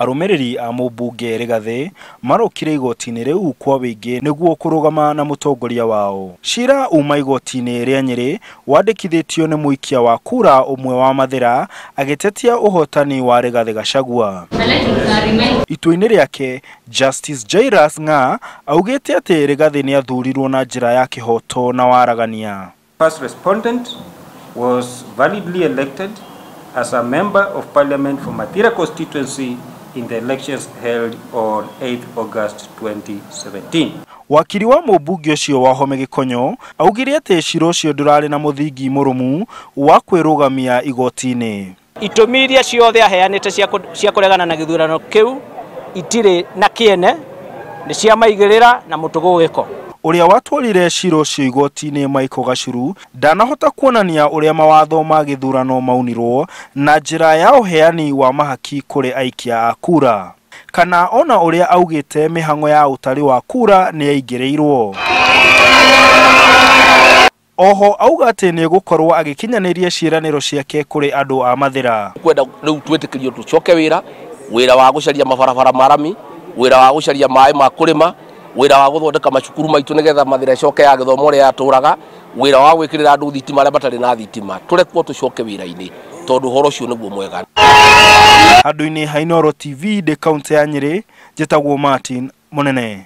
Arũmĩrĩri a mũmbunge Rigathĩ marokire igoti-inĩ rĩu kwa wĩingĩ nĩguo kũrũgama na mũtongoria wao. Cira uma igoti-inĩ rĩa Nyĩrĩ wandĩkithĩtio nĩ mũikia wa kura ũmwe wa Mathĩra agĩtetia ũhotani wa Rigathĩ Gachagua. Itua-inĩ rĩake, Justice Jairus Ng'a augĩte atĩ Rigathĩ nĩathurirwo na njĩra ya kĩhoto na waragania. First respondent was validly elected as a member of parliament for Mathira constituency in the elections held on 8 August 2017. Wakiri wa mũmbunge ũcio Wahome Gĩkonyo augire atĩ cira ũcio ndũrarĩ na mũthingi mũrũmu wa kwĩrũgamia igoti-inĩ. Itũmi iria ciothe aheanĩte cia kũregana na gĩthurano kĩu itirĩ na kĩene, nĩ cia maigĩrĩra na mũtũgũgĩko. Ũrĩa watwarire cira ũcio igoti-inĩ Michael Gachuru ndanahota kuonania ũrĩa mawatho ma gĩthurano maunirwo na njĩra ya ũheani wa mahaki kũrĩ aikia a kura, kana ona ũrĩa augĩte mĩhang'o ya ũtari wa kura nĩ yaingĩrĩirwo. Oho auga atĩ nĩ egũkorwo agĩkinyanĩria ciĩranĩro ciake kũrĩ andũ a Mathĩra. Kwenda rĩu twĩtĩkĩrio tũcoke wĩra, wĩra wa gũcaria mabarabara ma rami, wĩra wa gũcaria maĩ ma kũrĩma, wĩra wa gũthondeka macukuru maitũ nĩgetha Mathĩra ĩcoke ya gĩthomo ũrĩa yatũraga, wĩra wa gwĩkĩrĩra andũ thitima arĩa matarĩ na thitima, tũrekwo tũcoke wĩra-inĩ tondũ ũhoro ũcio nĩguo mwega. Handũ-inĩ ha Inooro TV ndĩ kaũntĩ ya Nyĩrĩ, njĩtagwo Martin Mũnene.